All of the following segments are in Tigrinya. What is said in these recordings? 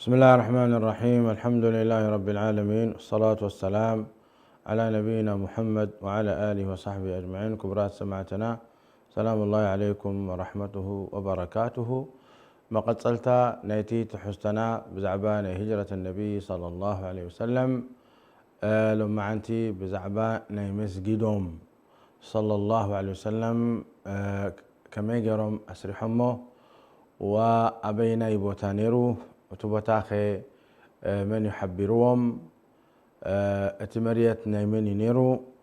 بسم الله الرحمن الرحيم. الحمد لله رب العالمين. والصلاة والسلام على نبينا محمد وعلى آله وصحبه أجمعين. ክቡራት ሰማዕትና፣ ሰላም ላሂ ዓለይኩም ወረሕመቱሁ ወበረካቱሁ። መቐጸልታ ናይቲ ትሕዝቶና ብዛዕባ ናይ ህጅረት ነቢ ሰለላሁ ዐለይሂ ወሰለም፣ እ፣ ሎማዓንቲ ብዛዕባ ናይ መስጊዶም ሰለላሁ ዐለይሂ ወሰለም፣ እ፣ ከመይ ገይሮም ኣስሪሖሞ፣ ወኣበይናይ ቦታ ነይሩ፣ እቲ ቦታኸ፣ እ፣ መን እዩ ሓቢርዎም፣ እ፣ እቲ መርየት ናይ መን እዩ ነይሩ፣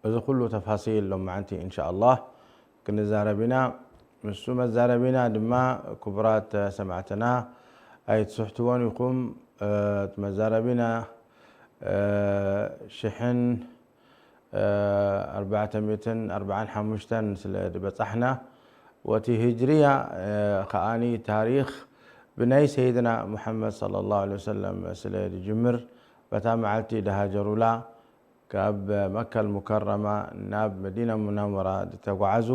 እዚ ኩሉ ተፋሲል ሎማዓንቲ ኢንሻኣላህ ክንዛረብ ኢና። ምስ መዛረቢና ድማ ክቡራት ሰማዕትና ኣይትስሕትዎን ኢኹም። እ፣ እቲ መዛረቢና፣ እ፣ ሽሕን ኣርባዕተ ሚእትን ኣርባዓን ሓሙሽተን ስለ ዝበጻሕና፣ ወቲ ህጅርያ፣ እ፣ ከኣኒ ታሪኽ ብናይ ሰይድና ሙሐመድ ሰለላሁ ዐለይሂ ወሰለም ስለ ዝጅምር፣ በታ መዓልቲ ድሃጀሩላ ካብ መካ ኣልሙከረማ ናብ መዲና ሙናወራ ዝተጓዓዙ፣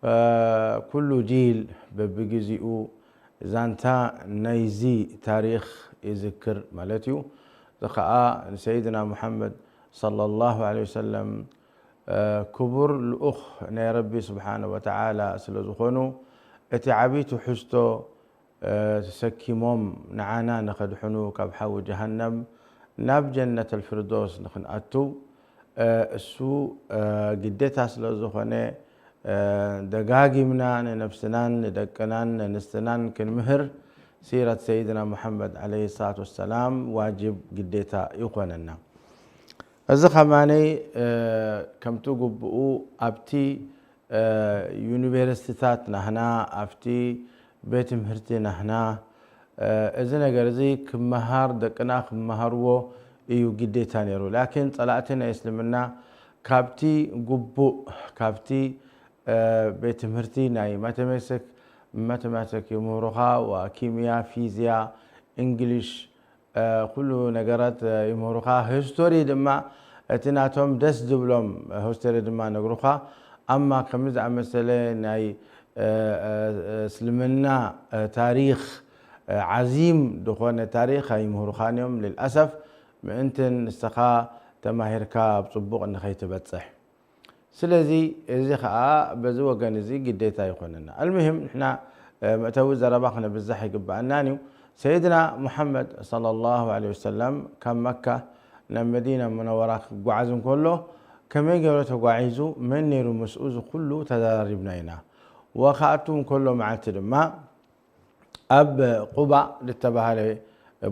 እ፣ ኩሉ ጂል በብግዜኡ ዛንታ ናይዚ ታሪኽ ይዝክር ማለት እዩ። እዚ ኸኣ ንሰይድና ሙሐመድ ሰለላሁ ዐለይሂ ወሰለም፣ እ፣ ክቡር ልኡኽ ናይ ረቢ ስብሓነ ወተዓላ ስለ ዝኾኑ፣ እቲ ዓብዪ ትሕዝቶ፣ እ፣ ተሰኪሞም ንዓና ንኸድሕኑ፣ ካብ ሓዊ ጀሃነም ናብ ጀነተል ፊርዶስ ንኽንኣቱ፣ እ፣ እሱ፣ እ፣ ግዴታ ስለ ዝኾነ፣ እ፣ ደጋጊምና ንነብስናን ንደቅናን ነንስትናን ክንምህር ሲረት ሰይድና ሙሐመድ ዐለይሂ ሰላቱ ወሰላም ዋጅብ ግዴታ ይኾነና። እዚ ኸማነይ፣ እ፣ ከምቲ ግቡኡ ኣብቲ፣ እ፣ ዩኒቨርሲቲታት ናህና፣ ኣብቲ ቤት ትምህርቲ ናህና፣ እ፣ እዚ ነገር እዚ ክመሃር፣ ደቅና ክመሃርዎ እዩ ግዴታ ነይሩ። ላኪን ጸላእቲ ናይ እስልምና ካብቲ ግቡእ፣ ካብቲ፣ እ፣ ቤት ትምህርቲ ናይ ማተማቲክ፣ ማተማቲክ ይምህሩኻ፣ ወኪምያ፣ ፊዝያ፣ እንግሊሽ፣ እ፣ ኩሉ ነገራት፣ እ፣ ይምህሩኻ። ሂስቶሪ ድማ እቲ ናቶም ደስ ዝብሎም ሂስቶሪ ድማ ነግሩኻ። ኣማ ከምዚ ዝኣመሰለ ናይ፣ እ፣ እ፣ እስልምና፣ እ፣ ታሪኽ፣ እ፣ ዓዚም ዝኾነ ታሪኽ ኣይምህሩኻን እዮም። ልልኣሰፍ፣ ምእንቲ ንስኻ ተማሂርካ ኣብ ጽቡቕ ንኸይትበጽሕ። ስለዚ እዚ ኸኣ በዚ ወገን እዚ ግዴታ ይኾነና። ኣልሙሂም ንሕና፣ እ፣ መእተዊ ዘረባ ክነብዝሕ ኣይግብኣናን እዩ። ሰይድና ሙሐመድ ሰለላሁ ዐለይሂ ወሰለም ካብ መካ ናብ መዲና ሙነወራ ክጓዓዝ እንከሎ ከመይ ገይሩ ተጓዒዙ፣ መን ነይሩ ምስኡ፣ እዚ ኩሉ ተዘራሪብና ኢና። ወክኣቱ እንከሎ መዓልቲ ድማ ኣብ ቁባ ዝተባህለ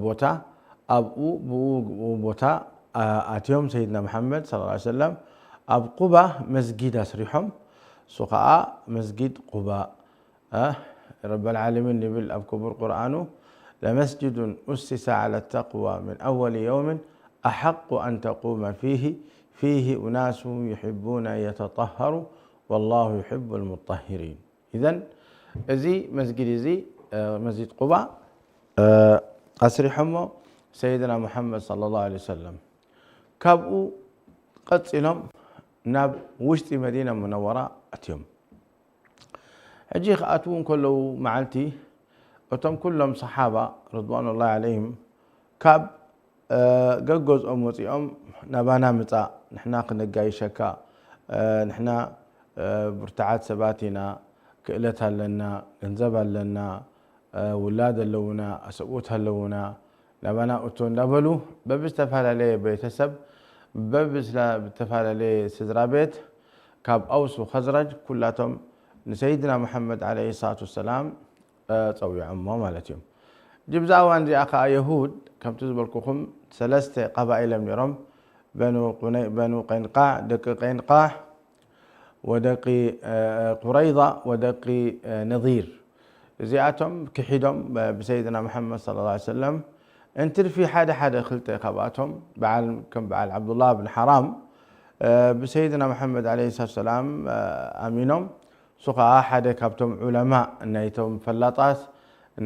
ቦታ፣ ኣብኡ ብኡ ቦታ፣ ኣ-፣ ኣትዮም ሰይድና መሓመድ ሰለላሁ ዐለይሂ ወሰለም ኣብ ቁባ መስጊድ ኣስሪሖም። እሱ ኸኣ መስጊድ ቁባ፣ እ፣ ረበል ዓለሚን ይብል ኣብ ክቡር ቁርኣኑ፣ "ለመስጅዱን ኡሲሰ ዐለ ተቅዋ ምን ኣወል የውምን ኣሐቁ ኣን ተቁመ ፊሂ፣ ፊሂ ኡናሱ ዩሕቡነ የተጠሀሩ፣ ወላሁ ዩሕቡል ሙጠሂሪን።" ኢዘን እዚ መስጊድ እዚ፣ እ፣ መስጊድ ቁባ፣ እ፣ ኣስሪሖሞ ሰይድና ሙሓመድ ሰለላሁ ዐለይሂ ወሰለም። ካብኡ ቀጺሎም ናብ ውሽጢ መዲና ሙነወራ ኣትዮም። ሕጂ ክኣትዉ እንከለዉ መዓልቲ እቶም ኩሎም ሰሓባ ርድዋኑላሂ ዐለይሂም ካብ እ፣ ገገዝኦም ወጺኦም ናባና ምጻእ፣ ንሕና ክነጋይሸካ፣ እ፣ ንሕና፣ እ፣ ብርቱዓት ሰባት ኢና፣ ክእለት ኣለና፣ ገንዘብ ኣለና፣ እ፣ ውላድ ኣለዉና፣ ኣሰብኡት ኣለዉና፣ ናባና እቶ እንዳበሉ በብዝተፈላለየ ቤተሰብ፣ በብዝተፈላለየ ስድራ ቤት ካብ ኣውስ ወኸዝረጅ ኩላቶም ንሰይድና መሓመድ ዐለይሂ ሰላቱ ወሰላም እ፣ ጸዊዖሞ ማለት እዩ። ሕጂ ብዛ እዋን እዚኣ ከኣ የሁድ፣ ከምቲ ዝበልኩኹም፣ ሰለስተ ቀባኢል እዮም ነይሮም። በኑ ቁነ-፣ በኑ ቀይንቃዕ፣ ደቂ ቀይንቃዕ፣ ወደቂ፣ እ፣ ቁረይዛ፣ ወደቂ፣ እ፣ ነዚር። እዚኣቶም ክሒዶም፣ እ፣ ብሰይድና መሓመድ ሰለላሁ ዐለይሂ ወሰለም፣ እንትርፊ ሓደ ሓደ ክልተ ካብኣቶም፣ በዓል፣ ከም በዓል ዓብዱላህ ብን ሓራም፣ እ፣ ብሰይድና መሓመድ ዐለይሂ ሰላቱ ወሰላም፣ እ፣ ኣሚኖም፣ እሱ ኸዓ ሓደ ካብቶም ዑለማእ ናይቶም ፈላጣት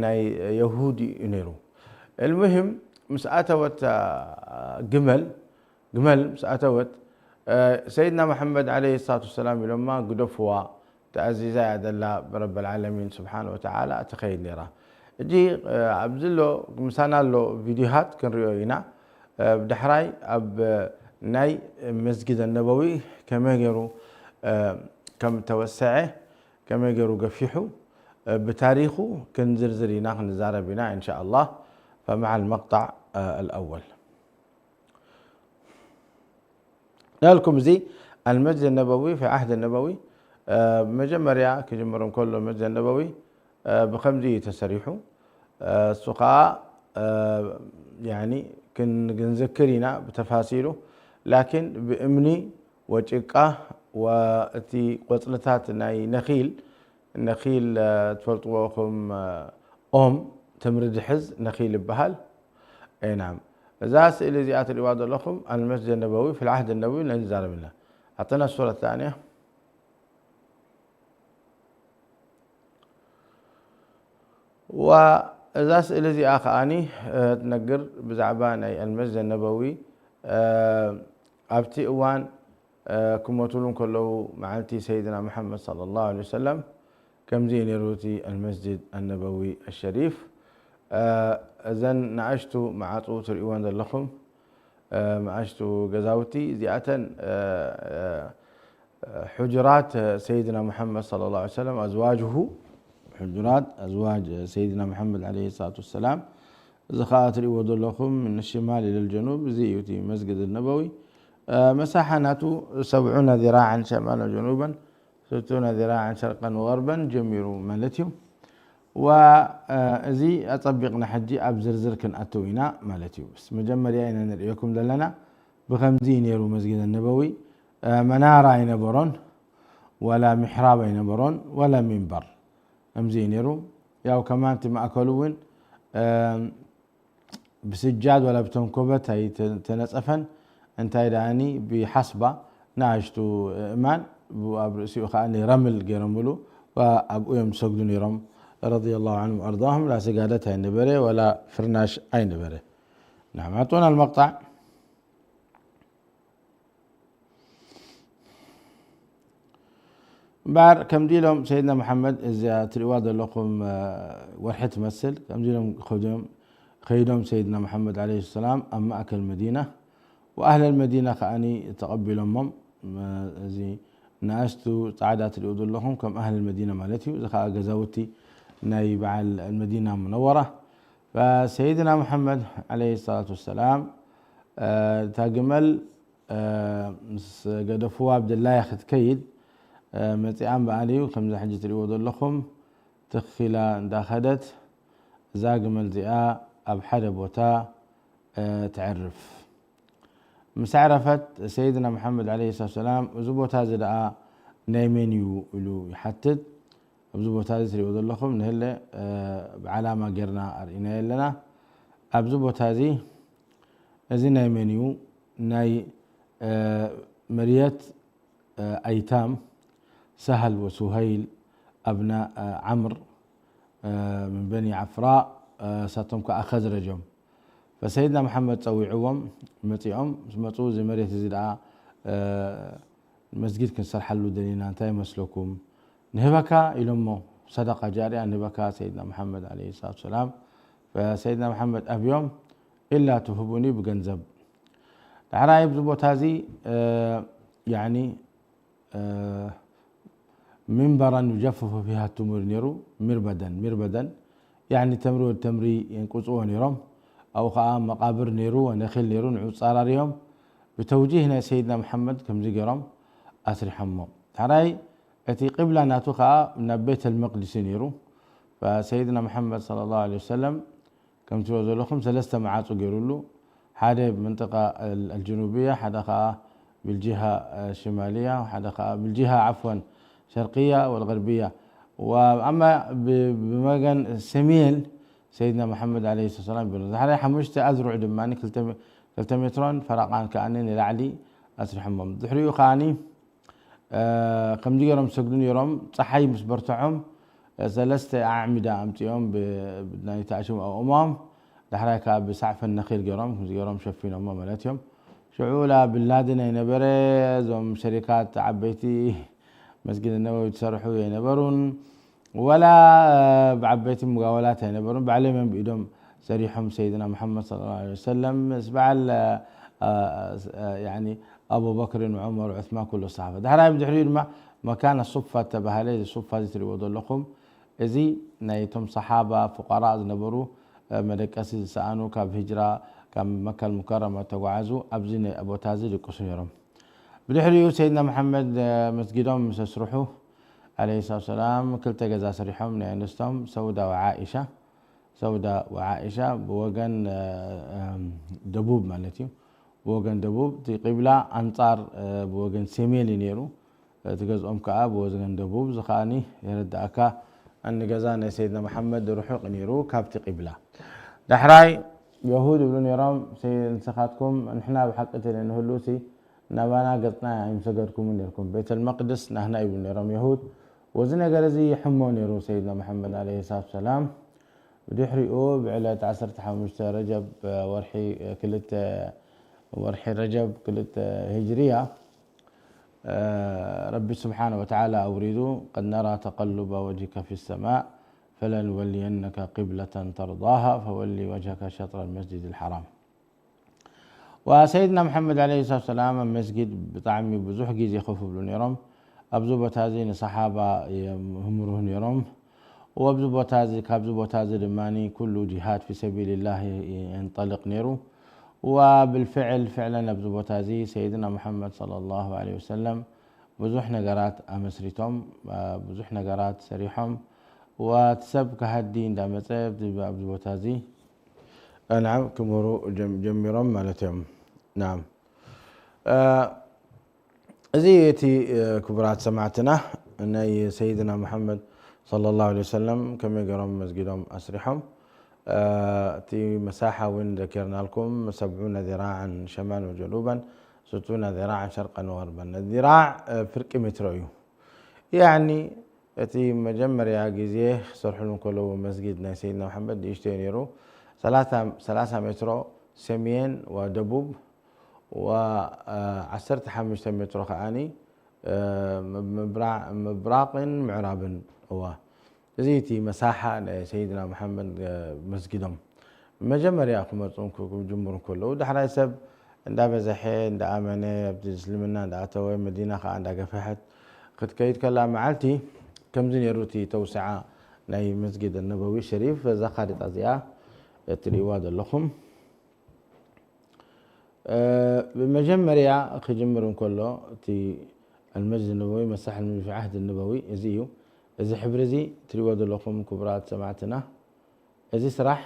ናይ የሁድ እዩ ነይሩ። እልሙሂም ምስ ኣተወት፣ አ፣ ግመል፣ ግመል ምስ ኣተወት፣ አ፣ ሰይድና መሓመድ ዐለይሂ ሰላቱ ወሰላም ኢሎማ፣ "ግደፍዋ፣ ተኣዚዛ እያ ዘላ ብረበል ዓለሚን ስብሓነ ወተዓላ ትኸይድ ነይራ። ሕጂ ኣብዚ ኣሎ፣ ምሳና ኣሎ ቪድዮታት ክንሪኦ ኢና። ብዳሕራይ ኣብ ናይ መስጊድ ነበዊ ከመይ ገይሩ ከም ተወሰዐ፣ ከመይ ገይሩ ገፊሑ፣ ብታሪኹ ክንዝርዝር ኢና፣ ክንዛረብ ኢና إن شاء الله. فمع المقطع الأول. ናልኩም እዚ المسجد النبوي في عهد النبوي መጀመርያ ክጅምር እንከሎ መስጅድ ነበዊ ብኸምዚ እዩ ተሰሪሑ። እሱ ኸዓ ያኒ ክን- ክንዝክር ኢና ብተፋሲሉ፣ ላኪን ብእምኒ ወጭቃ ወእቲ ቆፅልታት ናይ ነኺል ነኺል ትፈልጥዎ ኹም ኦም ተምሪ ዝሕዝ ነኺል ይበሃል። ናም እዛ ስእሊ እዚኣ ትሪእዋ ዘለኹም المسجد النبوي في العهد النبوي ነዚ ዛረብና ኣተና ሱረት ثانية وእዛ ስእሊ እዚኣ ከዓኒ ትነግር ብዛዕባ ናይ المسجد النبوي ኣብቲ እዋን ክሞትሉ እንከለዉ መዓልቲ ሰይድና መሓመድ صلى الله عليه وسلم ከምዚ እዩ ነይሩ እቲ المسجد النبوي الشريف። እዘን ንኣሽቱ መዓፁ ትርእይወን ዘለኹም መኣሽቱ ገዛውቲ እዚኣተን حجرات سيدنا محمد صلى الله عليه وسلم أزواجه حجرات أزواج سيدنا محمد عليه الصلاة والسلام. እዚ ኸዓ ትርእይዎ ዘለኹም من الشمال إلى الجنوب እዚ እዩ እቲ መስጊድ ነበዊ። መሳሓ ናቱ سبعون ذراعا شمالا جنوبا ستون ذراعا شرقا وغربا ጀሚሩ ማለት እዩ። وእዚ ኣጸቢቕና ሕጂ ኣብ ዝርዝር ክንኣትው ኢና ማለት እዩ። መጀመርያ ኢና ንርእየኩም ዘለና ብኸምዚ እዩ ነይሩ መስጊድ ነበዊ። መናራ ኣይነበሮን፣ ወላ ምሕራብ ኣይነበሮን፣ ወላ ሚንበር። ከምዚ እዩ ነይሩ። ያው ከማን እቲ ማእከሉ እውን ብስጃድ ወላ ብተንኮበት ኣይተነጸፈን። እንታይ ደኣኒ ብሓስባ ንኣሽቱ እማን ኣብ ርእሲኡ ከኣ ረምል ገይሮምሉ ኣብኡ እዮም ዝሰግዱ ነይሮም። رضي الله عنهم وأرضاهم لا سجادة ኣይነበረ ወላ ፍርናሽ ኣይነበረ። نعم أعطونا المقطع. እምበኣር ከምዚ ኢሎም ሰይድና መሓመድ እዚኣ ትሪእዋ ዘለኹም ወርሒ ትመስል ከምዚ ኢሎም ከይዶም ከይዶም ሰይድና መሓመድ عليه السلام ኣብ ማእከል መዲና وأهل المدينة ከዓኒ ተቐቢሎሞም። እዚ ንኣሽቱ ፃዕዳ ትሪኡ ዘለኹም ከም ኣህል መዲና ማለት እዩ። እዚ ከዓ ገዛውቲ ናይ በዓል መዲና ሙነወራ። فሰይድና መሓመድ عليه الصلاة والسلام እታ ግመል ምስ ገደፍዋ ኣብ ድላያ ክትከይድ መፂኣን በኣል እዩ። ከምዚ ሕጂ ትሪእዎ ዘለኹም ትኺላ እንዳኸደት እዛ ግመል እዚኣ ኣብ ሓደ ቦታ ተዕርፍ። ምስ ኣዕረፈት ሰይድና መሓመድ عليه الصلاة والسلام እዚ ቦታ እዚ ደኣ ናይ መን እዩ ኢሉ ይሓትት። ኣብዚ ቦታ እዚ ትሪእዎ ዘለኹም ንህለ ብዓላማ ጌርና ኣርኢናዮ ኣለና። ኣብዚ ቦታ እዚ እዚ ናይ መን እዩ? ናይ መርየት ኣይታም ሳህል ወሱሀይል ኣብና ዓምር ምን በኒ ዓፍራ እሳቶም ከዓ ኸዝረጅ እዮም። ፈሰይድና መሓመድ ፀዊዕዎም መፂኦም ምስ መፁ እዚ መሬት እዚ ደኣ መስጊድ ክንሰርሓሉ ደሊና እንታይ ይመስለኩም ንህበካ ኢሎሞ ሰደቃ ጃርያ ንህበካ ሰይድና መሓመድ عليه الصلاة والسلام ፈሰይድና መሓመድ ኣብዮም ኢላ ትህቡኒ ብገንዘብ ዳሕራይ ኣብዚ ቦታ እዚ ያኒ ምንበራን ዩጀፍፉ ፊሃ ትሙር ነይሩ ሚርበደን ሚርበደን ያኒ ተምሪ ወድ ተምሪ የንቁፅዎ ነይሮም ኣብኡ ከዓ መቃብር ነይሩ ወነኪል ነይሩ ንዑ ፃራርዮም ብተውጂህ ናይ ሰይድና መሓመድ ከምዚ ገይሮም ኣስሪሖሞ ዳሕራይ እቲ ቅብላ ናቱ ከዓ ናብ ቤተል መቅዲስ ነይሩ ሰይድና መሓመድ صلى الله عليه وسلم ከምቲ ዘለኹም ሰለስተ መዓፁ ገይሩሉ ሓደ ብመንጠቃ الجنوبية ሓደ ከዓ بالجهة الشمالية ሓደ ከዓ بالجهة عفوا شرقية والغربية وأما ብመገን ሰሜን ሰይድና መሓመድ عليه الصلاة والسلام ይበሉ ዝሓደ ሓሙሽተ ኣዝሩዕ ድማ ክልተ ሜትሮን ፈረቃን ከኣኒ ንላዕሊ ኣስሪሖሞም ድሕሪኡ ከኣኒ ከምዚ ገይሮም ዝሰግዱ ነይሮም ፀሓይ ምስ በርትዖም ሰለስተ ኣዕሚዳ ኣምፂኦም ናይቲ ኣሽም ኣእሞም ዳሕራይ ከዓ ብሳዕፈን ነኺል ገይሮም ከምዚ ገይሮም ሸፊኖሞ ማለት እዮም ሽዑ ላ ብላድን ኣይነበረ እዞም ሸሪካት ዓበይቲ መስጊድ ነበዊ ዝሰርሑ ኣይነበሩን ወላ ብዓበይቲ ሙጋወላት ኣይነበሩን። ባዕሎም እዮም ብኢዶም ሰሪሖም ሰይድና ሙሓመድ ሰለላሁ ዐለይሂ ወሰለም ምስ በዓል ኣቡበክርን ዑመር ዑስማን ኩሉ ሰሓባ። ዳሕራይ ብድሕሪኡ ድማ መካነ ሱፋ ተባሃለ። እዚ ሱፋ እዚ ትሪእዎ ዘለኹም እዚ ናይቶም ሰሓባ ፍቀራእ ዝነበሩ መደቀሲ ዝሰኣኑ ካብ ህጅራ ካብ መካ ልሙከረማ ተጓዓዙ ኣብዚ ቦታ እዚ ድቅሱ ነይሮም። ብድሕሪኡ ሰይድና መሓመድ መስጊዶም ምስ ኣስርሑ ዓለይሂ ሰላቱ ወሰላም ክልተ ገዛ ሰሪሖም ናይ ኣንስቶም ሰውዳ ወዓኢሻ ሰውዳ ወዓኢሻ ብወገን ደቡብ ማለት እዩ። ብወገን ደቡብ እቲ ቂብላ ኣንጻር ብወገን ሰሜን እዩ ነይሩ። እቲ ገዝኦም ከዓ ብወገን ደቡብ እዚ ከዓኒ የረዳእካ ኣኒ ገዛ ናይ ሰይድና መሓመድ ርሑቕ ነይሩ ካብቲ ቂብላ። ዳሕራይ የሁድ ይብሉ ነይሮም ንስኻትኩም ንሕና ብሓቂ ተለንህሉ ሲ ናባና ገጽና ኣይምሰገድኩምን ነርኩም ቤተል መቅድስ ናህና ይብሉ ነይሮም የሁድ። ወዚ ነገር እዚ ይሕሞ ነይሩ ሰይድና መሓመድ ዓለይሂ ሰላቱ ወሰላም። ብድሕሪኡ ብዕለት ዓሰርተ ሓሙሽተ ረጀብ ወርሒ ክልተ ወርሒ ረጀብ ክልተ ሂጅርያ ረቢ ስብሓነ ወተዓላ ኣውሪዱ قد نرى تقلب وجهك في السماء فلنولينك قبلة ترضاها فول وجهك شطر المسجد الحرام. ወሰይድና መሓመድ ዓለይሂ ሰላቱ ወሰላም ኣብ መስጊድ ብጣዕሚ ብዙሕ ግዜ ኮፍ ይብሉ ነይሮም። ኣብዚ ቦታ እዚ ንሰሓባ የምህምርሁ ነይሮም። ወኣብዚ ቦታ እዚ ካብዚ ቦታ እዚ ድማ ኩሉ ጂሃድ ፊ ሰቢልላህ የንጠልቕ ነይሩ። ወብልፍዕል ፍዕለን ኣብዚ ቦታ እዚ ሰይድና ሙሓመድ ሰለላሁ ዐለይሂ ወሰለም ብዙሕ ነገራት ኣመስሪቶም ብዙሕ ነገራት ሰሪሖም። ወቲ ሰብ ክሃዲ እንዳመፀ ኣብዚ ቦታ እዚ ኣንዓም ክምህሩ ጀሚሮም ማለት እዮም። ናም እዚ እቲ ክቡራት ሰማዕትና ናይ ሰይድና ሙሓመድ ሰለላሁ ዐለይሂ ወሰለም ከመይ ገይሮም መስጊዶም ኣስሪሖም። እቲ መሳሓ እውን ዘኪርናልኩም ሰብዑነ ዚራዓን ሸማን ወጀኑበን ስቱነ ዚራዓን ሸርቀን ወገርበን ዚራዕ ፍርቂ ሜትሮ እዩ። ያኒ እቲ መጀመርያ ግዜ ክሰርሕሉ እንከለዉ መስጊድ ናይ ሰይድና መሓመድ ንእሽተይ ነይሩ። ሰላሳ ሜትሮ ሰሜን ወደቡብ ወዓሰርተ ሓሙሽተ ሜትሮ ከዓኒ ምብራቕን ምዕራብን እዋ እዚ እቲ መሳሓ ናይ ሰይድና መሓመድ መስጊዶም መጀመርያ ክመፁ ክጅምሩ ከለዉ ዳሕራይ ሰብ እንዳበዘሐ እንዳኣመነ ኣብቲ እስልምና እንዳኣተወ መዲና ከዓ እንዳገፈሐት ክትከይድ ከላ መዓልቲ ከምዚ ነይሩ እቲ ተውስዓ ናይ መስጊድ ነበዊ ሸሪፍ እዛ ካሪጣ እዚኣ እትርእይዋ ዘለኹም ብመጀመርያ ክጅምር እንከሎ እቲ ኣልመስጅድ ነበዊ መሳሕ ኣልመስጅድ ፊ ዓህድ ነበዊ እዚ እዩ። እዚ ሕብሪ እዚ ትሪእዎ ዘለኹም ክቡራት ሰማዕትና እዚ ስራሕ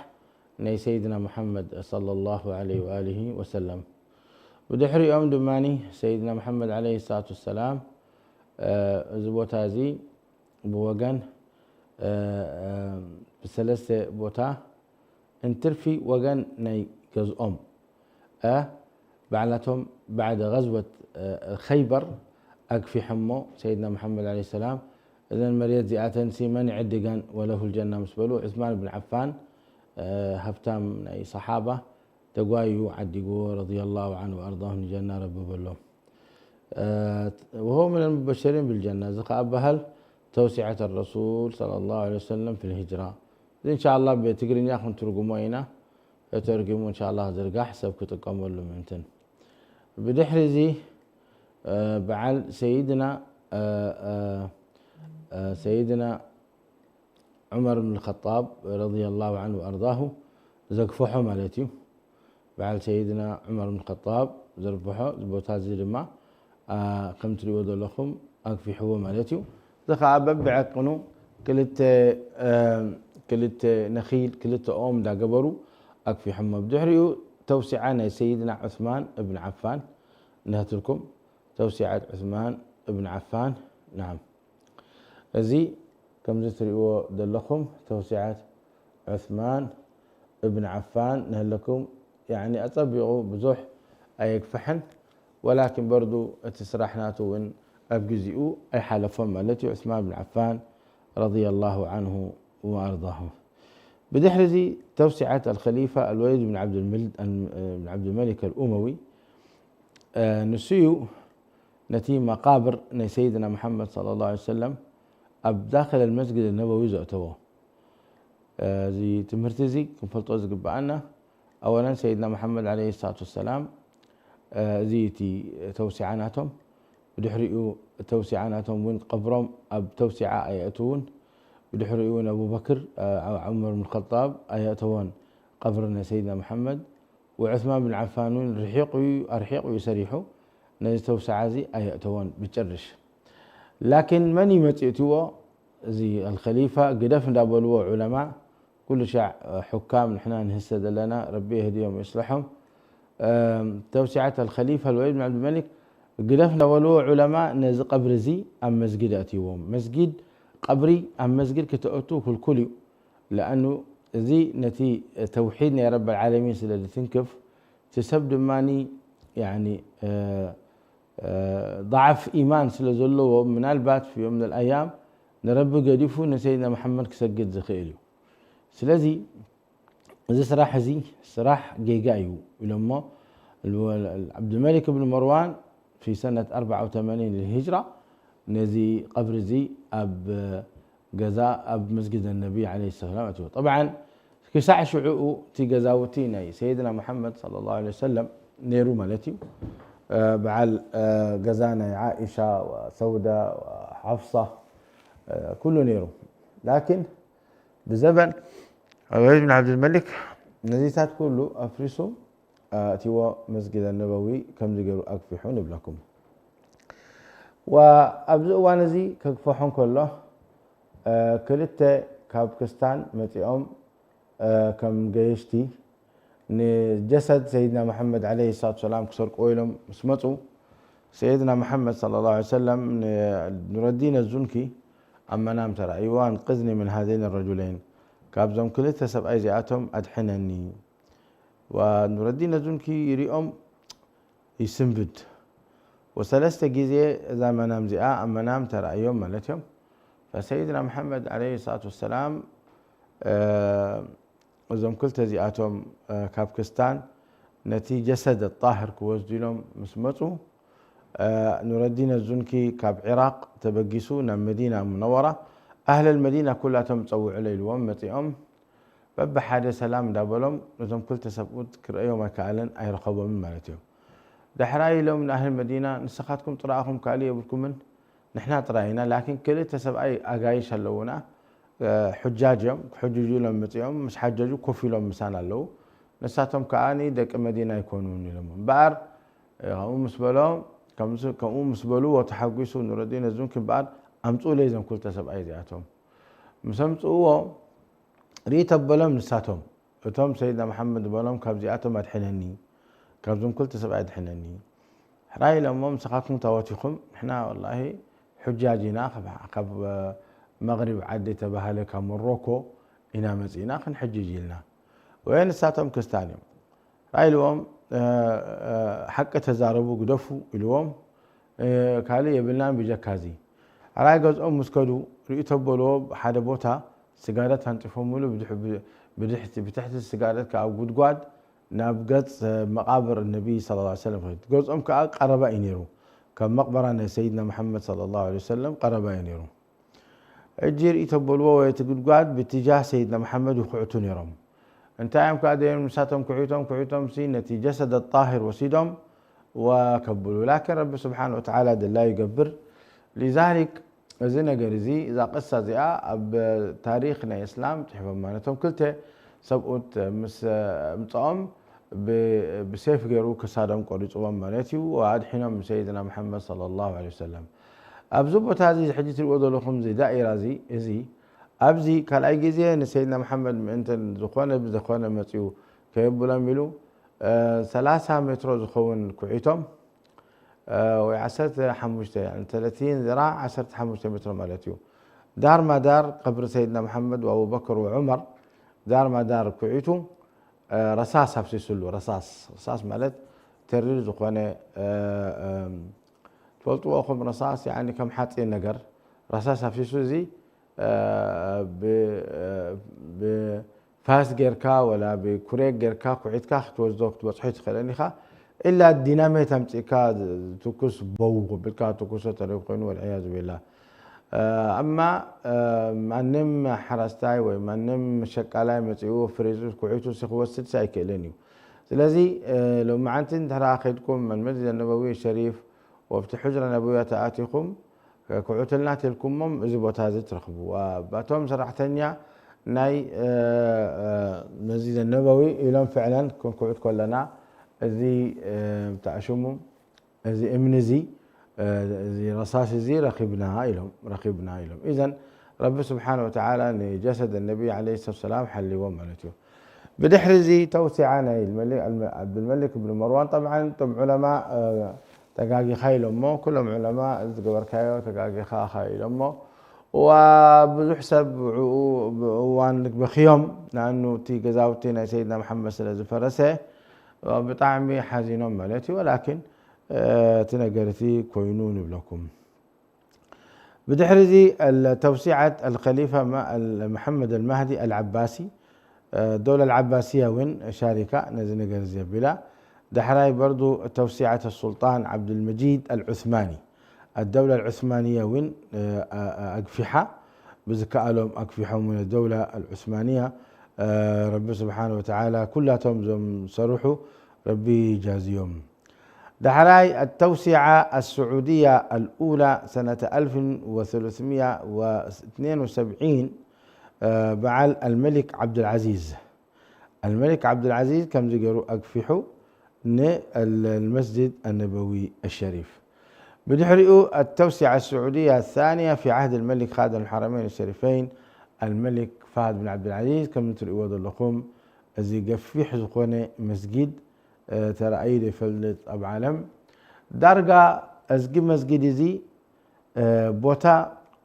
ናይ ሰይድና ሙሓመድ ሰለላሁ ዐለይሂ ወአሊሂ ወሰለም። ብድሕሪኦም ድማ ሰይድና ሙሓመድ ዐለይሂ ሰላቱ ወሰላም እዚ ቦታ እዚ ብወገን ብሰለስተ ቦታ እንትርፊ ወገን ናይ ገዝኦም ባዕላቶም ባዕደ غزوة ኸይበር ኣግፊሖሞ ሰይድና ሙሓመድ ዐለይሂ ሰላም እዘን መሬት እዚኣተን ሲ መን ይዕድገን ወለሁል ጀና ምስ በሉ ዑስማን ብን ዓፋን ሃብታም ናይ ሰሓባ ተጓዩ ዓዲግዎ ረዲየላሁ ዐንሁ ወኣርዳሁ ንጀና ረቢ በሎም። وهو من المبشرين بالجنة እዚ ከዓ በሃል ተውሲዐት ረሱል ሰለላሁ ዐለይሂ ወሰለም ፊል ሂጅራ እዚ እንሻላ ብትግርኛ ክንትርጉሞ ኢና ተተርጊሙ እንሻላ ዝርጋሕ ሰብ ክጥቀመሉ ምእንትን ብድሕሪ እዚ በዓል ሰይድና ሰይድና ዑመር ብን ኸጣብ ረዲየላሁ ዐንሁ ወኣርዳሁ ዘግፈሖ ማለት እዩ። በዓል ሰይድና ዑመር ብን ኸጣብ ዘርብሖ እዚ ቦታ እዚ ድማ ከም ትሪእዎ ዘለኹም ኣግፊሕዎ ማለት እዩ። እዚ ከዓ በብዐቅኑ ክልተ ክልተ ነኺል ክልተ ኦም እንዳገበሩ ኣግፊሖሞ። ብድሕሪኡ ተውሲዓ ናይ ሰይድና ዑስማን እብን ዓፋን እንሀትልኩም ተውሲዓት ዑስማን እብን ዓፋን ናም እዚ ከምዚ ትሪእዎ ዘለኹም ተውሲዓት ዑስማን እብን ዓፋን ንህለኩም ያኒ ኣጸቢቑ ብዙሕ ኣየግፍሕን ወላኪን በርዱ እቲ ስራሕ ናቱ እውን ኣብ ግዚኡ ኣይሓለፎን ማለት እዩ ዑስማን ብን ዓፋን ረዲየላሁ ዓንሁ ወኣርዳሁ ብድሕሪ እዚ ተውሲዓት ኣልኸሊፋ ኣልወሊድ ብን ዓብድልመሊክ ኣልኡመዊ ንሱ እዩ ነቲ መቃብር ናይ ሰይድና መሓመድ صلى الله عليه وسلم ኣብ ዳኽል መስጊድ ነበዊ ዘእተዎ። እዚ ትምህርቲ እዚ ክንፈልጦ ዝግብኣና ኣወለን ሰይድና መሓመድ ዓለይሂ ሰላቱ ወሰላም እዚ እቲ ተውሲዓ ናቶም። ብድሕሪኡ ተውሲዓ ናቶም እውን ቀብሮም ኣብ ተውሲዓ ኣየእትውን። ብድሕሪኡ እውን ኣቡበክር ዑመር ብን ኸጣብ ኣየእተወን ቀብሪ ናይ ሰይድና መሓመድ። ወዑስማን ብን ዓፋን እውን ርሒቑ እዩ ኣርሒቑ እዩ ሰሪሑ ነዚ ተውሳዓ እዚ ኣየእተወን ብጭርሽ። ላኪን መን እዩ መፂኡ እትዎ? እዚ ኣልኸሊፋ ግደፍ እንዳበልዎ ዑለማ ኩሉ ሻዕ ሑካም ንሕና ንህሰ ዘለና ረቢ የህድዮም ይስለሖም። ተውሲዓት ኣልኸሊፋ ልወሊድ ብን ዓብድልመሊክ ግደፍ እንዳበልዎ ዑለማ ነዚ ቀብሪ እዚ ኣብ መስጊድ ኣእትይዎም። መስጊድ ቀብሪ ኣብ መስጊድ ክተእቱ ክልኩል እዩ። ለኣኑ እዚ ነቲ ተውሒድ ናይ ረብ ዓለሚን ስለ ዝትንክፍ እቲ ሰብ ድማ ضعፍ ኢማን ስለ ዘለዎ ምናልባት في يوم من الأيام ንረቢ ገዲፉ ንሰይድና መሓመድ ክሰግድ ዝኽእል እዩ። ስለዚ እዚ ስራሕ እዚ ስራሕ ጌጋ እዩ ኢሎሞ። ዓብዱልመሊክ ብን መርዋን في سنة أربعة وثمانين للهجرة ነዚ ቀብሪ እዚ ኣብ ገዛ ኣብ መስጊድ ነቢ ዓለይሂ ሰላም ኣእትዎ። ጠብዓን ክሳዕ ሽዑኡ እቲ ገዛውቲ ናይ ሰይድና ሙሓመድ ሰለላሁ ዐለይሂ ወሰለም ነይሩ ማለት እዩ። በዓል ገዛ ናይ ዓኢሻ ወሰውዳ ወሓፍሳ ኩሉ ነይሩ። ላኪን ብዘበን ዑበይድ ብን ዓብድልመሊክ ነዚታት ኩሉ ኣፍሪሱ ኣእትዎ መስጊድ ነበዊ ከምዚ ገይሩ ኣግፊሑ ንብለኩም። ወኣብዚ እዋን እዚ ከግፈሖ እንከሎ ክልተ ካብ ክስታን መፂኦም ከም ገየሽቲ ንጀሰድ ሰይድና መሓመድ ዓለይሂ ሰላቱ ሰላም ክሰርቅዎ ኢሎም ምስ መፁ ሰይድና መሓመድ ሰለላሁ ዐለይሂ ወሰለም ንኑረዲን ኣዙንኪ ኣብ መናም ተራእይዎ ኣንቅዝኒ ምን ሃዘይን ረጁለይን ካብዞም ክልተ ሰብኣይ እዚኣቶም ኣድሕነኒ። ወኑረዲን ኣዙንኪ ይሪኦም ይስንብድ። ወሰለስተ ግዜ እዛ መናም እዚኣ ኣብ መናም ተራእዮም ማለት እዮም። ፈሰይድና መሓመድ ዓለይሂ ሰላቱ ወሰላም እዞም ክልተ እዚኣቶም ካብ ክስታን ነቲ ጀሰድ ጣህር ክወስዱ ኢሎም ምስ መፁ ኑረዲን ኣዙንኪ ካብ ዒራቅ ተበጊሱ ናብ መዲና ሙነወራ ኣህለል መዲና ኩላቶም ፀውዕሎ ኢልዎም መፂኦም በብሓደ ሰላም እንዳበሎም ነቶም ክልተ ሰብኡት ክርእዮም ኣይከኣለን ኣይረኸቦምን ማለት እዮም። ዳሕራይ ኢሎም ንኣህል መዲና ንስኻትኩም ጥራእኹም ካልእ የብልኩምን ንሕና ጥራይ ኢና ላኪን ክልተ ሰብኣይ ኣጋይሽ ኣለውና ሑጃጅ እዮም ክሕጅጁ ኢሎም መፂኦም ምስ ሓጀጁ ኮፍ ኢሎም ምሳና ኣለዉ ንሳቶም ከዓ ደቂ መዲና ኣይኮኑን ኢሎም እምበኣር ከምኡ ምስ በሎም ከምኡ ምስ በልዎ ተሓጒሱ ኑረዲን ኣዙንኪ እምበኣር ኣምፅኡለይ እዞም ክልተ ሰብኣይ እዚኣቶም ምስ ኣምፅእዎ ርኢ ተበሎም ንሳቶም እቶም ሰይድና መሓመድ በሎም ካብዚኣቶም ኣድሕነኒ ካብዞም ክልተ ሰብኣይ ኣድሕነኒ ሕራይ ኢሎሞ ምሳኻትኩም ታወት ኢኹም ንሕና ወላሂ ሑጃጅ ኢና ካብ መቕሪብ ዓዲ ተባሃለ ካብ ሞሮኮ ኢና መፂእና ክንሕጅጅ ኢልና ወይ ንሳቶም ክስታን እዮም ሕራይ ኢልዎም ሓቂ ተዛረቡ ግደፉ ኢልዎም ካልእ የብልናን ብጀካ እዚ ሕራይ ገዝኦም ምስ ከዱ ርኢ ተበልዎ ሓደ ቦታ ስጋደት ኣንጢፎምሉ ብትሕቲ ስጋደት ከዓ ጉድጓድ ናብ ገፅ መቃብር ነቢ ስ ሰለም ኸይዱ ገዝኦም ከዓ ቀረባ እዩ ነይሩ ካብ መቅበራ ናይ ሰይድና መሓመድ ሰለላሁ ዐለይሂ ወሰለም ቀረባ እዩ ነይሩ እጂ ርኢ ተበልዎ ወይ እቲ ጉድጓድ ብትጃህ ሰይድና መሓመድ ይኩዕቱ ነይሮም እንታይ እዮም ከዓ ደዮም ንሳቶም ኩዒቶም ኩዒቶም ሲ ነቲ ጀሰድ ጣሂር ወሲዶም ወከብሉ ላኪን ረቢ ስብሓን ወተዓላ ድላዩ ይገብር ሊዛሊክ እዚ ነገር እዚ እዛ ቅሳ እዚኣ ኣብ ታሪክ ናይ እስላም ፅሒፎማ ነቶም ክልተ ሰብኡት ምስ ምፅኦም ብሴፍ ገይሩ ክሳዶም ቆሪፅዎም ማለት እዩ ኣድሒኖም ሰይድና መሓመድ صلى الله عليه وسلم ኣብዚ ቦታ እዚ ሕጂ ትሪእዎ ዘለኹም እዚ ዳኢራ እዚ እዚ ኣብዚ ካልኣይ ግዜ ንሰይድና መሓመድ ምእንተን ዝኾነ ብዝኾነ መፅኡ ከየብሎም ኢሉ ሰላሳ ሜትሮ ዝኸውን ኩዒቶም ወይ ዓሰርተ ሓሙሽተ ያኒ ተለቲን ዝራ ዓሰርተ ሓሙሽተ ሜትሮ ማለት እዩ ዳር ማዳር ቀብሪ ሰይድና መሓመድ ወኣቡበክር ወዑመር ዳር ማዳር ኩዒቱ ረሳስ ኣፍሲስሉ ረሳስ ረሳስ ማለት ተሪር ዝኾነ ትፈልጥዎ ኹም ረሳስ ያኒ ከም ሓፂን ነገር ረሳስ ኣፍሲሱ እዚ ብ ፋስ ጌርካ ወላ ብኩሬክ ጌርካ ኩዒትካ ክትወስዶ ክትበፅሖ ኣይትኽእልን ኢኻ ኢላ ዲናሜት ኣምፂእካ ትኩስ በው ክብልካ ትኩሶ ተሪፍ ኮይኑ ወልዕያዙ ቢላ ኣማ ማንም ሓራስታይ ወይ ማንም ሸቃላይ መጺኡ ፍሪዙ ኩዒቱ ክወስድ ኣይክእልን እዩ። ስለዚ ሎማዓንቲ እንድሕራ ከይድኩም መን መስጂድ ነበዊ ሸሪፍ ወብቲ ሑጅራ ነበውያ ተኣቲኹም ኩዑትልና ተልኩሞም እዚ ቦታ እዚ ትረኽቡ። ባቶም ሰራሕተኛ ናይ መስጂድ ነበዊ ኢሎም ፍዕለን ክንኩዕት ከለና እዚ ብታዕሽሙ እዚ እምኒ እዚ እዚ ረሳስ እዚ ረኺብና ኢሎም ረኺብና ኢሎም። ኢዘን ረቢ ስብሓን ወተዓላ ንጀሰድ ነቢ ዓለይሂ ሰላቱ ሰላም ሓልዎም ማለት እዩ። ብድሕሪ እዚ ተውሲዓ ናይ ዓብዱልመሊክ እብን መርዋን፣ ጠብዓን እቶም ዑለማ ተጋጊኻ ኢሎሞ፣ ኩሎም ዑለማ እዚ ዝገበርካዮ ተጋጊኻ ኢኻ ኢሎሞ። ዋ ብዙሕ ሰብ ብኡ ብእዋን በኽዮም፣ ንኣኑ እቲ ገዛውቲ ናይ ሰይድና መሓመድ ስለ ዝፈረሰ ብጣዕሚ ሓዚኖም ማለት እዩ። ወላኪን እቲ ነገር እቲ ኮይኑ ንብለኩም። ብድሕሪ እዚ ተውሲዓት ኣልኸሊፋ መሓመድ ኣልማህዲ ኣልዓባሲ፣ ደውላ ኣልዓባስያ እውን ሻሪካ ነዚ ነገር እዚ ኣቢላ። ዳሕራይ በርዱ ተውሲዓት ኣሱልጣን ዓብዱልመጂድ ኣልዑስማኒ ኣደውላ ኣልዑስማንያ እውን ኣግፊሓ። ብዝከኣሎም ኣግፊሖም እውን ኣደውላ ኣልዑስማንያ። ረቢ ስብሓን ወተዓላ ኩላቶም እዞም ዝሰርሑ ረቢ ይጃዝዮም። ዳሕራይ ኣተውሲዓ ኣስዑድያ ኣልኡላ ሰነተ ኣልፍን ወሰሉስምያ ወእትኔን ወሰብዒን በዓል ኣልመሊክ ዓብዱልዓዚዝ ኣልመሊክ ዓብዱልዓዚዝ ከምዚ ገይሩ ኣግፊሑ ንመስጅድ ኣነበዊ ኣሸሪፍ። ብድሕሪኡ ኣተውሲዓ ኣስዑድያ ኣሳንያ ፊ ዓህድ ኣልመሊክ ኻድም ኣልሓረመይን ኣሸሪፈይን ኣልመሊክ ፋሃድ ብን ዓብዱልዓዚዝ ከም ትርእይዎ ዘለኹም እዚ ገፊሕ ዝኾነ መስጊድ ተራእዩ ዘይፈልጥ ኣብ ዓለም። ዳርጋ እዝጊ መስጊድ እዚ ቦታ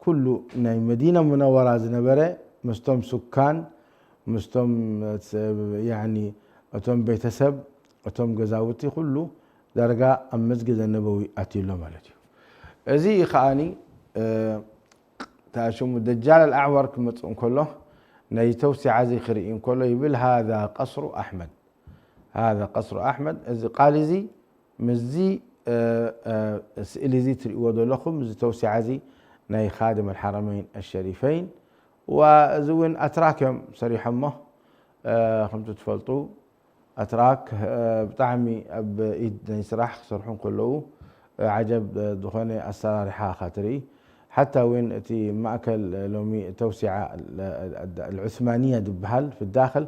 ኩሉ ናይ መዲና ሙነወራ ዝነበረ ምስቶም ሱካን ምስቶም ያኒ እቶም ቤተሰብ እቶም ገዛውቲ ኩሉ ዳርጋ ኣብ መስጊድ ነበዊ ኣትዩሎ ማለት እዩ። እዚ ከዓኒ ተኣሽሙ ደጃል ኣልኣዕወር ክመጽእ እንከሎ ነዚ ተውሲዓ እዚ ክርኢ እንከሎ ይብል ሃذا قصر أحمد هذا قصر أحمد። እዚ ቃል እዚ ምስዚ ስእሊ እዚ ትርእይዎ ዘለኹም እዚ ተውሲዓ እዚ ናይ ኻድም ኣልሓረመይን ኣሸሪፈይን። ወእዚ እውን ኣትራክ እዮም ሰሪሖሞ። ከምቲ ትፈልጡ ኣትራክ ብጣዕሚ ኣብ ኢድ ናይ ስራሕ ክሰርሑ እንከለዉ ዓጀብ ዝኾነ ኣሰራርሓ ኢኻ ትርኢ። ሓታ እውን እቲ ማእከል ሎሚ ተውሲዓ ኣልዑስማንያ ዝበሃል ፍዳኽል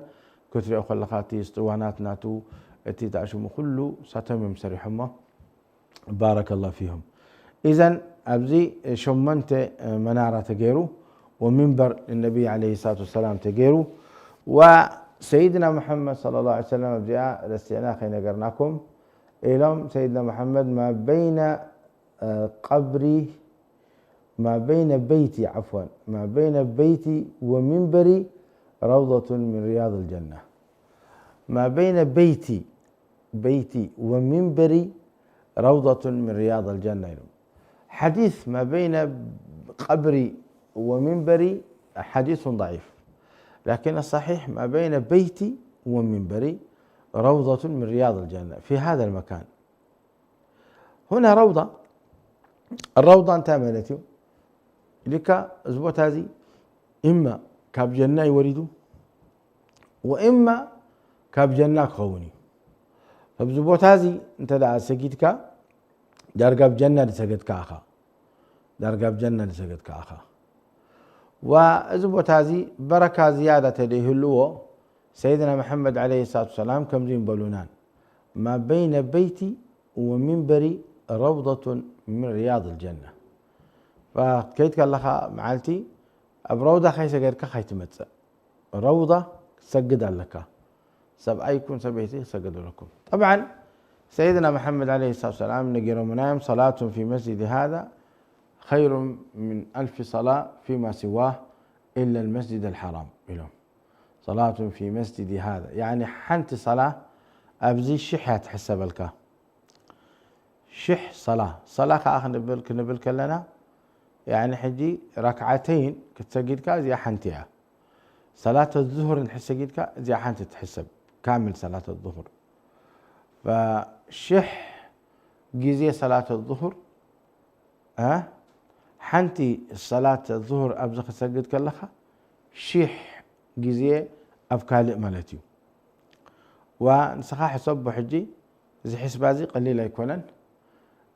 ክትሪኦ ከለኻ እቲ ስጥዋናት ናቱ እቲ ተኣሽሙ ኩሉ ሳቶም እዮም ሰሪሖሞ። ባረከላሁ ፊሁም። ኢዘን ኣብዚ ሸሞንተ መናራ ተገይሩ ወሚንበር ንነቢይ ዓለይሂ ሰላቱ ወሰላም ተገይሩ ወሰይድና ሙሐመድ ሰለላሁ ዐለይሂ ወሰለም ኣብዚኣ ረሲዕና ከይነገርናኩም ኢሎም ሰይድና ሙሐመድ ማ በይነ ቀብሪ ما بين بيتي عفوا ما بين بيتي ومنبري روضة من رياض الجنة ما بين بيتي بيتي ومنبري روضة من رياض الجنة ኢሎም። حديث ما بين قبري ومنبري حديث ضعيف لكن الصحيح ما بين بيتي ومنبري روضة من رياض الجنة في هذا المكان. هنا روضة الروضة እንታይ ማለት እዩ ኢልካ እዚ ቦታ እዚ እማ ካብ ጀና እዩ ወሪዱ ወእማ ካብ ጀና ክኸውን እዩ። ኣብዚ ቦታ እዚ እንተ ደኣ ሰጊድካ ዳርጋ ኣብ ጀና ዝሰገድካ ኢኻ ዳርጋ ኣብ ጀና ዝሰገድካ ኢኻ። ወእዚ ቦታ እዚ በረካ ዝያዳ ተደይህልዎ ሰይድና መሐመድ ዓለይሂ ሰላቱ ወሰላም ከምዚ ይበሉናን ما بين بيتي ومنبري روضة من رياض الجنة. ከይድ ከለኻ መዓልቲ ኣብ ረውዳ ከይሰገድካ ከይትመጽእ ረውዳ ክትሰግድ ኣለካ። ሰብኣይ ይኩን ሰበይቲ ክሰግድ ኣለኩም። ጠብዓን ሰይድና መሐመድ ዓለይሂ ሰላቱ ወሰላም ነጊሮምና እዮም صلاة في مسجدي هذا خير من ألف صلاة فيما سواه إلا المسجد الحرام ኢሎም። صلاة في مسجدي هذا يعني ሓንቲ ሰላ ኣብዚ ሽሕ እያ ትሕሰበልካ። ሽሕ ሰላ ሰላ ከዓ ክንብል ክንብል ከለና ያኒ ሕጂ ረክዓተይን ክትሰጊድካ እዚኣ ሓንቲ እያ። ሰላት ዙሁር እንድሕር ሰጊድካ እዚኣ ሓንቲ ትሕሰብ ካምል ሰላት ዙሁር ሽሕ ግዜ ሰላት ዙሁር እ ሓንቲ ሰላት ዙሁር ኣብዚ ክትሰግድ ከለኻ ሺሕ ግዜ ኣብ ካልእ ማለት እዩ። ዋ ንስኻ ሕሰቦ ሕጂ፣ እዚ ሕስባ እዚ ቀሊል ኣይኮነን።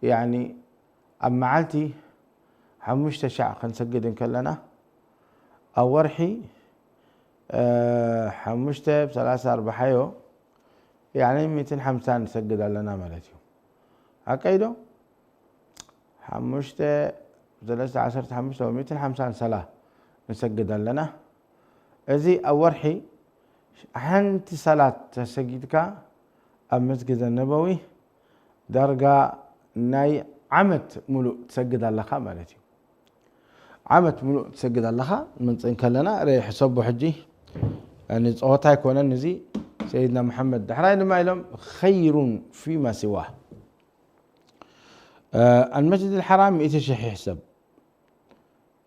ያኒ ኣብ መዓልቲ ሓሙሽተ ሻዕ ክንሰግድ እንከለና፣ ኣብ ወርሒ ሓሙሽተ ብሰላሳ ኣርባሓዮ፣ ያኒ ሚእትን ሓምሳን ንሰግድ ኣለና ማለት እዩ። ሓቀይ ዶ? ሓሙሽተ ብሰለስተ ዓሰርተ ሓሙሽተ ወሚእትን ሓምሳን ሰላ ንሰግድ ኣለና። እዚ ኣብ ወርሒ ሓንቲ ሰላት ተሰጊድካ ኣብ መስጊድ ነበዊ ዳርጋ ናይ ዓመት ሙሉእ ትሰግድ ኣለኻ ማለት እዩ። ዓመት ሙሉእ ትሰግድ ኣለኻ። ንመንጽእ እንከለና ርእ ሕሰቦ ሕጂ፣ ንጸወታ ኣይኮነን እዚ። ሰይድና መሓመድ ዳሕራይ ድማ ኢሎም ኸይሩን ፊማ ሲዋ ኣልመስጅድ ኣልሓራም ሚእቲ ሽሕ ይሕሰብ።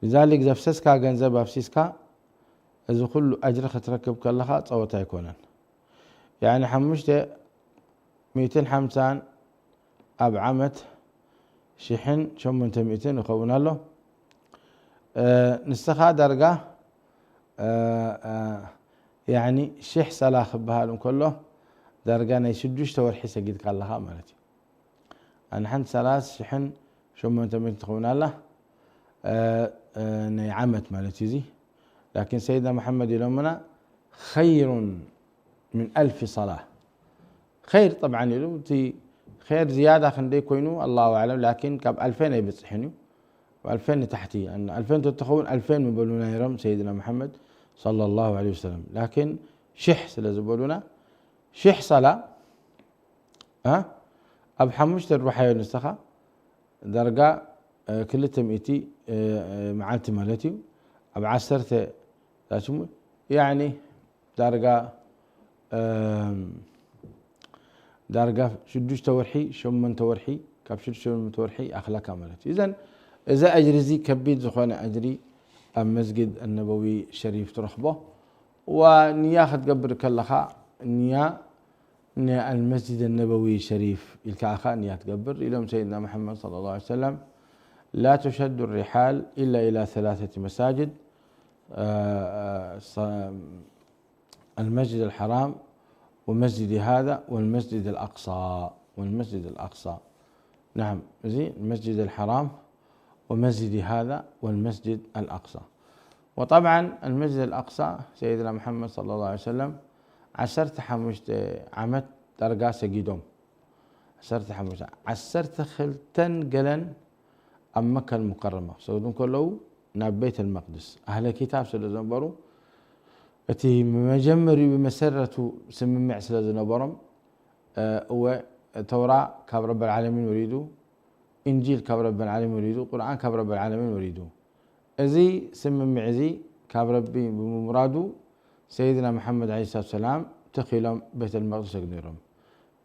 لذلك ዘፍሰስካ ገንዘብ ኣፍሲስካ እዚ ኩሉ ኣጅሪ ክትረክብ ከለኻ ጸወታ ኣይኮነን። ያኒ ሓሙሽተ ሚእትን ሓምሳን ኣብ ዓመት ሽሕን ሸሞንተ ሚእትን ይኸውን ኣሎ። ንስኻ ዳርጋ ያኒ ሽሕ ሰላ ክበሃል እንከሎ ዳርጋ ናይ ሽዱሽተ ወርሒ ሰጊድካ ኣለኻ ማለት እዩ። ኣነ ሓንቲ ሰላሳ ሽሕን ሸሞንተ ሚእትን ትኸውን ኣላ ናይ ዓመት ማለት እዩ። እዚ ላኪን ሰይድና መሓመድ ኢሎምና ኸይሩን ምን ኣልፊ ሰላ። ኸይር ጠብዓን ኢሉ እቲ ኸይር ዝያዳ ክንደይ ኮይኑ ኣላሁ ኣዕለም፣ ላኪን ካብ ኣልፌን ኣይበፅሕን እዩ። ኣልፌን ንታሕቲ፣ ኣልፌን ተትኸውን ኣልፌን ምበሉና ነይሮም ሰይድና መሓመድ ሰለላሁ ዐለይሂ ወሰለም። ላኪን ሽሕ ስለ ዝበሉና ሽሕ ሰላ ኣብ ሓሙሽተ ርባሓዮ ንስኻ ዳርጋ ክልተ ሚእቲ መዓልቲ ማለት እዩ። ኣብ ዓሰርተ ዛችሙ ያኒ ዳርጋ ዳርጋ ሽዱሽተ ወርሒ ሸሞንተ ወርሒ ካብ ሽዱሽተ ሸሞንተ ወርሒ ኣኽለካ ማለት እዩ። እዘን እዚ ኣጅሪ እዚ ከቢድ ዝኾነ ኣጅሪ ኣብ መስጊድ ኣነበዊ ሸሪፍ ትረኽቦ። ወንያ ክትገብር ከለኻ ንያ ንኣልመስጅድ ኣነበዊ ሸሪፍ ኢልካ ኢኻ ንያ ትገብር። ኢሎም ሰይድና መሓመድ ሰለላሁ ዐለይሂ ወሰለም لا تشد الرحال إلا إلى ثلاثة مساجد المسجد الحرام ومسجدي هذا والمسجد الأقصى والمسجد الأقصى نعم እዚ المسجد الحرام ومسجدي هذا والمسجد الأقصى وطبعا المسجد الأقصى سيدنا محمد صلى الله عليه وسلم ዓሰርተ ሓሙሽተ ዓመት ዳርጋ ሰጊዶም ዓሰርተ ሓሙሽተ ዓሰርተ ክልተን ገለን ኣብ መካ المكرمة ክሰግዱ እንከለዉ ናብ ቤት المقدس ኣህለ ኪታብ ስለ ዝነበሩ እቲ መጀመሪኡ ብመሰረቱ ስምምዕ ስለ ዝነበሮም እወ ተውራ ካብ ረብ العالمين ወሪዱ እንጂል ካብ ረብ العالمين ወሪዱ ቁርኣን ካብ ረብ العالمين ወሪዱ እዚ ስምምዕ እዚ ካብ ረቢ ብምምራዱ ሰይድና መሓመድ ዐለይሂ ሰላቱ ወሰላም ትኽ ኢሎም ቤተል መቅዲስ ሰግዱ ነይሮም።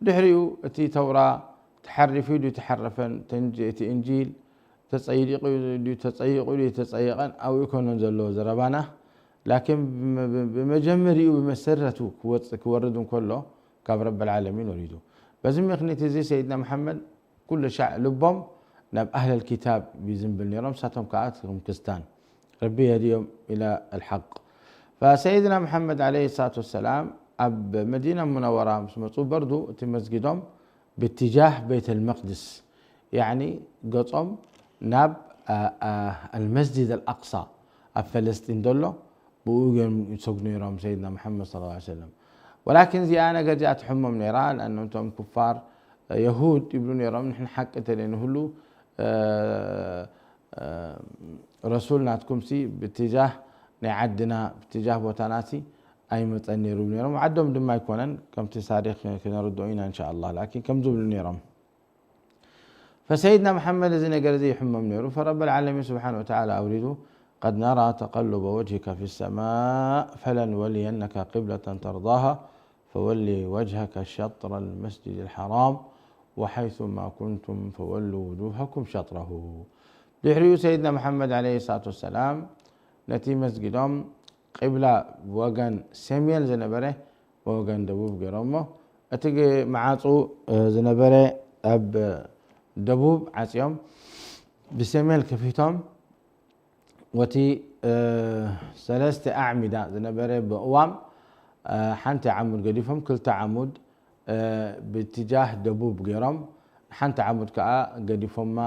ድሕሪኡ እቲ ተውራ ተሓሪፉ ድዩ ተሓረፈን፣ እቲ እንጂል ተጸይዲቑ ድዩ ተጸይቑ ድዩ ተጸየቐን ኣብኡ ኣይኮነን ዘሎ ዘረባና። ላኪን ብመጀመሪኡ ብመሰረቱ ክወርድ እንከሎ ካብ ረብ العالمين ወሪዱ። በዚ ምኽኒት እዚ ሰይድና መሓመድ ኩሉ ሻዕ ልቦም ናብ ኣህለል ኪታብ ይዝንብል ነይሮም፣ ንሳቶም ከኣ ከም ክርስታን ረቢ የህድዮም إلى الحق። فሰይድና መሓመድ ዐለይሂ ሰላቱ ወሰላም ኣብ መዲና ሙነወራ ምስ መጹ በርዱ እቲ መስጊዶም ብትጃህ ቤተል መቅድስ ያዕኒ ገጾም ናብ ኣልመስጂድ ኣልኣቅሳ ኣብ ፈለስጢን ዘሎ ብኡ እዮም ይሰግዱ ነይሮም ሰይድና መሓመድ صلى الله عليه وسلم። ወላኪን እዚኣ ነገር እዚኣ ትሕሞም ነይራ። ለኣነ እቶም ኩፋር የሁድ ይብሉ ነይሮም ንሕና ሓቂ እንተደይ ንህሉ ረሱል ናትኩምሲ ብትጃህ ናይ ዓድና ብትጃህ ቦታናሲ ኣይመፀን ነይሩ ይብሉ ነይሮም። ዓዶም ድማ ኣይኮነን ከምቲ ታሪክ ክነርድኦ ኢና እንሻ ኣላህ። ላኪን ከም ዝብሉ ነይሮም ፈሰይድና መሓመድ እዚ ነገር እዚ ይሕመም ነይሩ። ፈረበል ዓለሚን ስብሓን ወተዓላ ኣውሪዱ قد نرى تقلب وجهك في السماء فلنولينك قبلة ترضاها فول وجهك شطر المسجد الحرام وحيث ما كنتم فولوا وجوهكم شطره። ድሕሪኡ ሰይድና መሓመድ ዓለይሂ ሰላቱ ወሰላም ነቲ መስጊዶም ቂብላ ብወገን ሰሜን ዝነበረ ብወገን ደቡብ ገይሮሞ። እቲ መዓፁ ዝነበረ ኣብ ደቡብ ዓፅዮም ብሰሜን ከፊቶም ወቲ ሰለስተ ኣዕሚዳ ዝነበረ ብእዋም ሓንቲ ዓሙድ ገዲፎም ክልተ ዓሙድ ብትጃህ ደቡብ ገይሮም ሓንቲ ዓሙድ ከዓ ገዲፎማ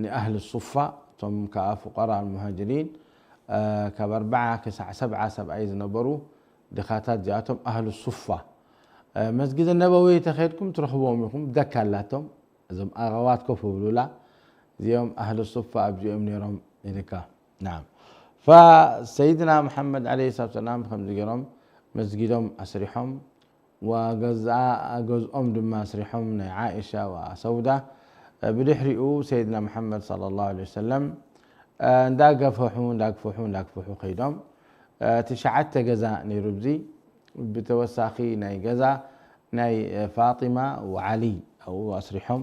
ንኣህል ሱፋ እቶም ከዓ ፍቀራ ሙሃጅሪን ካብ ኣርባዓ ክሳዕ ሰብዓ ሰብኣይ ዝነበሩ ድኻታት እዚኣቶም ኣህል ሱፋ መስጊድ ነበዊ ተኸድኩም ትረኽቦም ኢኹም ደካ ኣላቶም እዞም ኣኸዋት ኮፍ ብሉላ እዚኦም ኣህል ሱፋ ኣብዚኦም ነይሮም ኢልካ ናም ፈሰይድና መሓመድ ዓለ ሰላት ሰላም ከምዚ ገይሮም መስጊዶም ኣስሪሖም ወገዝኦም ድማ ኣስሪሖም ናይ ዓኢሻ ወሰውዳ ብድሕሪኡ ሰይድና መሓመድ صلى الله عليه وسلم እንዳገፈሑ እንዳግፈሑ እንዳግፈሑ ከይዶም ትሽዓተ ገዛ ነይሩ ብዚ ብተወሳኺ ናይ ገዛ ናይ ፋጢማ ወዓሊ ኣብኡ ኣስሪሖም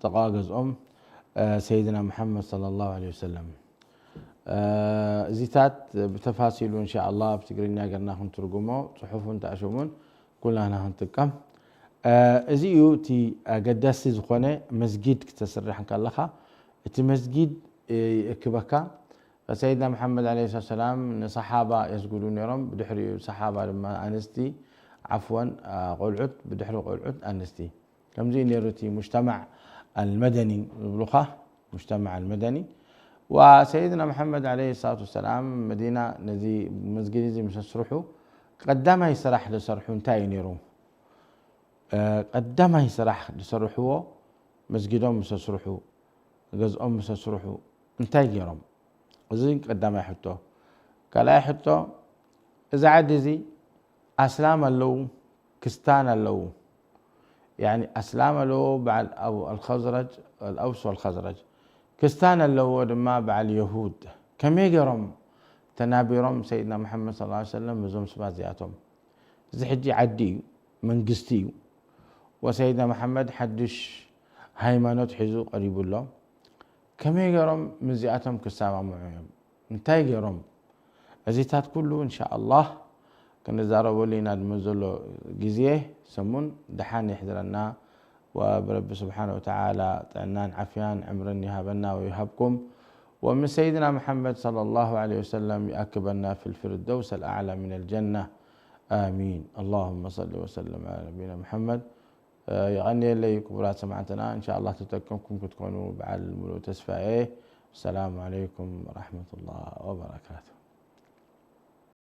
ጥቓ ገዝኦም ሰይድና መሓመድ صلى الله عليه وسلم እዚታት ብተፋሲሉ እንሻ ኣላ ኣብ ትግርኛ ገርና ክንትርጉሞ ፅሑፉን ተኣሸሙን ኩላና ክንጥቀም እዚ እዩ እቲ ኣገዳሲ ዝኾነ መስጊድ ክተስርሕ እንከለኻ እቲ መስጊድ ይእክበካ ሰይድና መሓመድ ለ ሰላም ንሰሓባ የስጉዱ ነይሮም ብድሕሪኡ ሰሓባ ድማ ኣንስቲ ዓፍወን ቆልዑት ብድሕሪ ቆልዑት ኣንስቲ ከምዚ ነይሩ እቲ ሙጅተማዕ ኣልመደኒ ዝብሉኻ ሙጅተማዕ ኣልመደኒ ወሰይድና መሓመድ ለ ሰላት ወሰላም መዲና ነዚ መስጊድ እዚ ምስ ኣስርሑ ቀዳማይ ስራሕ ዝሰርሑ እንታይ እዩ ነይሩ ቀዳማይ ስራሕ ዝሰርሕዎ መስጊዶም ምስ ኣስርሑ ገዝኦም ምስ ኣስርሑ እንታይ ገይሮም እዚ ቀዳማይ ሕቶ ካልኣይ ሕቶ እዚ ዓዲ እዚ ኣስላም ኣለዉ ክስታን ኣለዉ يعني ኣስላም ኣለዎ በዓል ኣልኸዝረጅ ኣልኣውስ ወልኸዝረጅ ክስታን ኣለዎ ድማ በዓል የሁድ ከመይ ገይሮም ተናቢሮም ሰይድና መሓመድ صلى الله عليه وسلم እዞም ስባት እዚኣቶም እዚ ሕጂ ዓዲ እዩ መንግስቲ እዩ ወሰይድና መሓመድ ሓድሽ ሃይማኖት ሒዙ ቀሪቡ ኣሎ ከመይ ገይሮም ምስዚኣቶም ክሰማምዑ እዮም እንታይ ገይሮም እዚታት ኩሉ እንሻ ኣላህ ክንዛረበሉ ኢና ድመዘሎ ግዜ ሰሙን ደሓን ይሕድረና ወብረቢ ስብሓን ወተዓላ ጥዕናን ዓፍያን ዕምርን ይሃበና ወይሃብኩም ومن سيدنا محمد صلى الله عليه وسلم يأكبنا في الفردوس الأعلى من الجنة آمين اللهم صل وسلم على نبينا محمد የቐንየለይ ክቡራት ሰማዕትና እንሻ ኣላህ ተጠቀምኩም ክትኮኑ በዓል ሙሉእ ተስፋ እየ ሰላሙ ዓለይኩም ወራሕመቱላህ ወበረካቱ